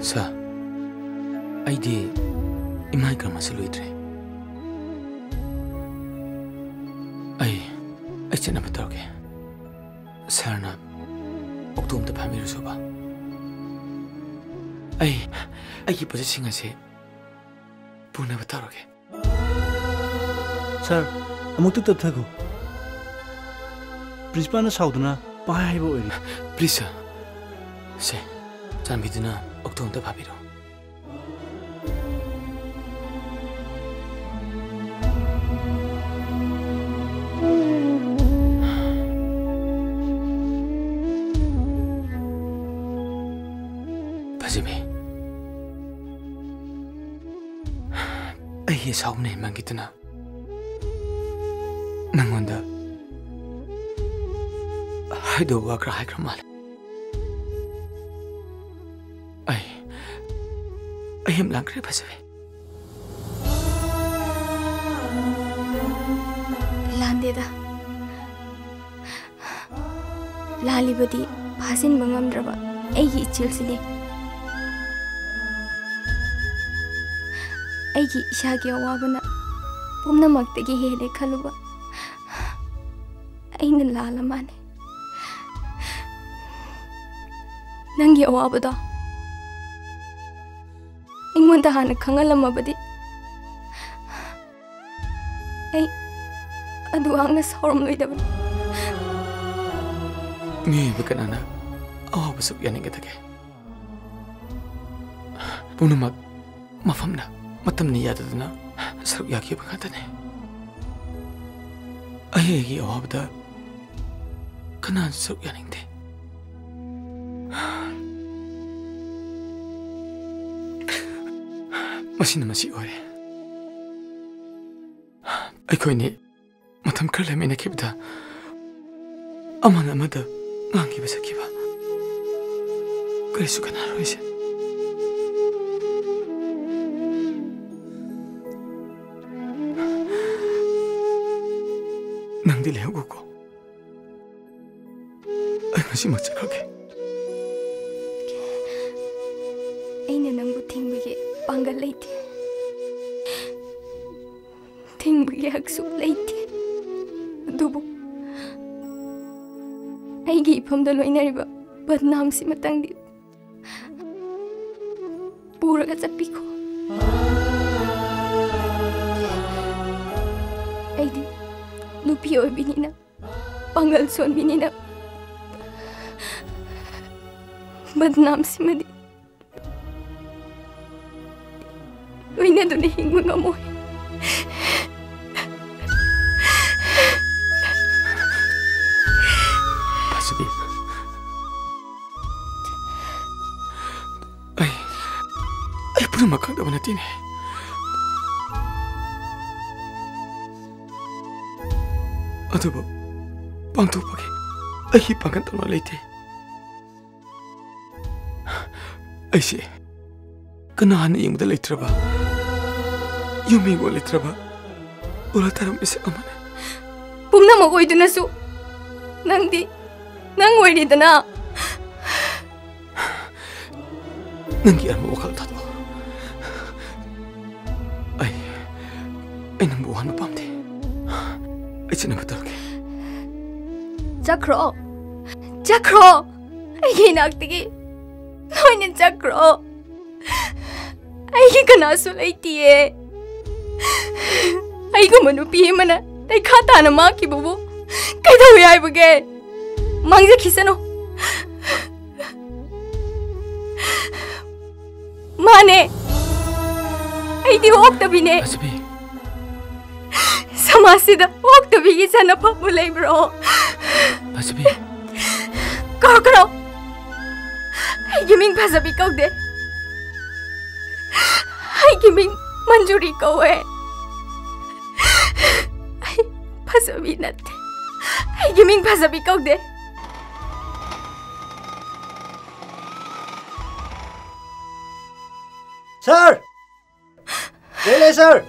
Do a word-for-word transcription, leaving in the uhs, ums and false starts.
ꯁꯥꯔ, ꯑꯩꯗꯤ ꯏꯃꯥꯏ ꯀꯔꯃꯁꯨ ꯂꯣꯏꯗ꯭ꯔꯦ꯫ ꯑꯩ, ꯑꯩ ꯆꯠꯅꯕ ꯇꯧꯔꯒꯦ꯫ ꯁꯥꯔꯅ ꯑꯣꯛꯇꯣ ꯑꯝꯇ ꯐꯥꯕꯤꯔꯨꯁꯣꯕ꯫ ꯑꯩ, ꯑꯩꯒꯤ ꯄꯣꯠꯆꯩꯁꯤꯡ ꯑꯁꯤ ꯄꯨꯅꯕ ꯇꯧꯔꯒꯦ꯫ ꯁꯥꯔ, ꯑꯃꯨꯛꯇ ꯇꯞꯊꯈꯣ꯫ ꯄ꯭ꯔꯤꯟꯁꯤꯄꯥꯜꯅ ꯁꯥꯎꯗꯨꯅ ꯄꯥꯏ ꯍꯥꯏꯕ ꯑꯣꯏꯔꯦ꯫ ꯄ꯭ꯂꯤꯖ, ꯁꯥꯔ꯫ ꯁꯦ, ꯆꯥꯟꯕꯤꯗꯨꯅ ꯑꯣꯛꯇꯣ ꯑꯝꯇ ꯐꯥꯕꯤꯔꯣ꯫ ꯐꯖꯕꯤ, ꯑꯩꯒꯤ ꯑꯁꯥꯎꯕꯅ ꯍꯦꯟꯃꯟꯈꯤꯗꯨꯅ ꯅꯪꯉꯣꯟꯗ ꯍꯥꯏꯗꯣꯛꯑꯒ ꯈꯔ ꯍꯥꯏꯈ꯭ꯔ ꯃꯥꯜꯂꯦ꯫ ꯑꯩ, ꯑꯩ ꯌꯥꯝ ꯂꯥꯡꯈ꯭ꯔꯦ, ꯐꯖꯕꯤ꯫ ꯂꯥꯟꯗꯦꯗ꯫ ꯂꯥꯜꯂꯤꯕꯗꯤ ꯐꯥꯖꯤꯟꯕ ꯉꯝꯗ꯭ꯔꯕ ꯑꯩꯒꯤ ꯏꯆꯤꯜꯁꯤꯅꯤ꯫ ꯑꯩꯒꯤ ꯏꯁꯥꯒꯤ ꯑꯋꯥꯕꯅ ꯄꯨꯝꯅꯃꯛꯇꯒꯤ ꯍꯦꯜꯂꯦ ꯈꯜꯂꯨꯕ ꯑꯩꯅ ꯂꯥꯜꯂ ꯃꯥꯅꯦ꯫ ꯅꯪꯒꯤ ꯑꯋꯥꯕꯗꯣ ꯑꯩꯉꯣꯟꯗ ꯍꯥꯟꯅ ꯈꯪꯍꯜꯂꯝꯃꯕꯗꯤ ꯑꯩ ꯑꯗꯨꯋꯥꯡꯅ ꯁꯥꯎꯔꯝꯂꯣꯏꯗꯕꯅꯤ꯫ ꯃꯤꯑꯣꯏꯕ ꯀꯅꯥꯅ ꯑꯋꯥꯕ ꯁꯔꯨꯛ ꯌꯥꯅꯤꯡꯒꯗꯒꯦ? ꯄꯨꯝꯅꯃꯛ ꯃꯐꯝꯅ, ꯃꯇꯝꯅ ꯌꯥꯗꯗꯅ ꯁꯔꯨꯛ ꯌꯥꯈꯤꯕ ꯉꯥꯛꯇꯅꯤ꯫ ꯑꯩ ꯑꯩꯒꯤ ꯑꯋꯥꯕꯗ ꯀꯅꯥꯁꯨ ꯁꯔꯨꯛ ꯌꯥꯅꯤꯡꯗꯦ꯫ ꯃꯁꯤꯅ ꯃꯁꯤ ꯑꯣꯏꯔꯦ꯫ ꯑꯩꯈꯣꯏꯅꯤ ꯃꯇꯝ ꯈꯔ ꯂꯩꯃꯤꯟꯅꯈꯤꯕꯗ ꯑꯃꯅ ꯑꯃꯗ ꯉꯥꯡꯈꯤꯕ ꯁꯛꯈꯤꯕ ꯀꯔꯤꯁꯨ ꯀꯥꯟꯅꯔꯣꯏꯁꯦ꯫ ꯅꯪꯗꯤ ꯂꯩꯍꯧꯈꯣꯀꯣ꯫ ꯑꯩ ꯉꯁꯤꯃꯛ ꯆꯠꯈ꯭ꯔꯒꯦ꯫ ꯄꯥꯡꯒꯜ ꯂꯩꯇꯦ꯫ ꯊꯤꯡꯕꯒꯤ ꯍꯛꯁꯨ ꯂꯩꯇꯦ꯫ ꯑꯗꯨꯕꯨ ꯑꯩꯒꯤ ꯏꯐꯝꯗ ꯂꯣꯏꯅꯔꯤꯕ ꯕꯗꯅꯥꯝꯁꯤꯃꯇꯪꯗꯤ ꯄꯨꯔꯒ ꯆꯠꯄꯤꯈꯣ꯫ ꯑꯩꯗꯤ ꯅꯨꯄꯤ ꯑꯣꯏꯕꯤꯅꯤꯅ, ꯄꯥꯡꯒꯜ ꯁꯣꯟꯕꯤꯅꯤꯅ ꯕꯗꯅꯥꯝꯁꯤꯃꯗꯤ ꯂꯣꯏꯅꯗꯨꯅ ꯍꯤꯡꯕ ꯉꯝꯃꯣꯏ꯫ ꯐꯖꯕꯤ, ꯑꯩ, ꯑꯩ ꯄꯨꯝꯅꯃꯛ ꯈꯪꯗꯕ ꯅꯠꯇꯦꯅꯦ꯫ ꯑꯗꯨꯕꯨ ꯄꯥꯡꯊꯣꯛꯄꯒꯤ ꯑꯩꯒꯤ ꯄꯥꯡꯒꯜ ꯇꯧꯅ ꯂꯩꯇꯦ꯫ ꯑꯩꯁꯦ ꯀꯅꯥꯅ ꯌꯦꯡꯕꯗ ꯂꯩꯇ꯭ꯔꯕ, ꯌꯨꯝ ꯌꯦꯡꯕ ꯂꯩꯇ꯭ꯔꯕ, ꯎꯂ ꯇꯥꯔꯝ ꯃꯤꯁꯛ ꯑꯃꯅꯤ꯫ ꯄꯨꯝꯅꯃꯛ ꯑꯣꯏꯗꯨꯅꯁꯨ ꯅꯪꯗꯤ ꯅꯪ ꯑꯣꯏꯔꯤꯗꯅ꯫ ꯅꯪꯒꯤ ꯑꯔꯨꯝꯕ ꯋꯥꯈꯜ ꯊꯥꯗꯣꯛꯑꯣ꯫ ꯑꯩ, ꯑꯩ ꯅꯪꯕꯨ ꯋꯥꯍꯟꯕ ꯄꯥꯝꯗꯦ꯫ ꯑꯩ ꯆꯠꯅꯕ ꯇꯧꯔꯒꯦ꯫ ꯆꯠꯈ꯭ꯔꯣ, ꯆꯠꯈ꯭ꯔꯣ, ꯑꯩꯒꯤ ꯏꯅꯥꯛꯇꯒꯤ ꯂꯣꯏꯅ ꯆꯠꯈ꯭ꯔꯣ꯫ ꯑꯩꯒꯤ ꯀꯅꯥꯁꯨ ꯂꯩꯇꯤꯌꯦ꯫ ꯑꯩꯒꯨꯝꯕ ꯅꯨꯄꯤ ꯑꯃꯅ ꯂꯩꯈꯥ ꯇꯥꯅ ꯃꯥꯡꯈꯤꯕꯕꯨ ꯀꯩꯗꯧꯏ ꯍꯥꯏꯕꯒꯦ? ꯃꯥꯡꯖꯈꯤꯁꯅꯨ꯫ ꯃꯥꯅꯦ, ꯑꯩꯗꯤ ꯑꯣꯛꯇꯕꯤꯅꯦ꯫ ꯐꯖꯕꯤ꯫ ꯁꯃꯥꯖꯁꯤꯗ ꯑꯣꯛꯇꯕꯤꯒꯤ ꯆꯠꯅꯐꯝꯕꯨ ꯂꯩꯕ꯭ꯔꯣ? ꯐꯖꯕꯤ꯫ ꯀꯧꯔꯛꯀꯅꯣ꯫ ꯑꯩꯒꯤ ꯃꯤꯡ ꯐꯖꯕꯤ ꯀꯧꯗꯦ꯫ ꯑꯩꯒꯤ ꯃꯤꯡ ꯃꯟꯖꯨꯔꯤ ꯀꯧꯋꯦ꯫ ꯑꯩ ꯐꯖꯕꯤ ꯅꯠꯇꯦ꯫ ꯑꯩꯒꯤ ꯃꯤꯡ ꯐꯖꯕꯤ ꯀꯧꯗꯦ꯫ ꯁꯥꯔ! ꯂꯩ, ꯂꯩ, ꯁꯥꯔ!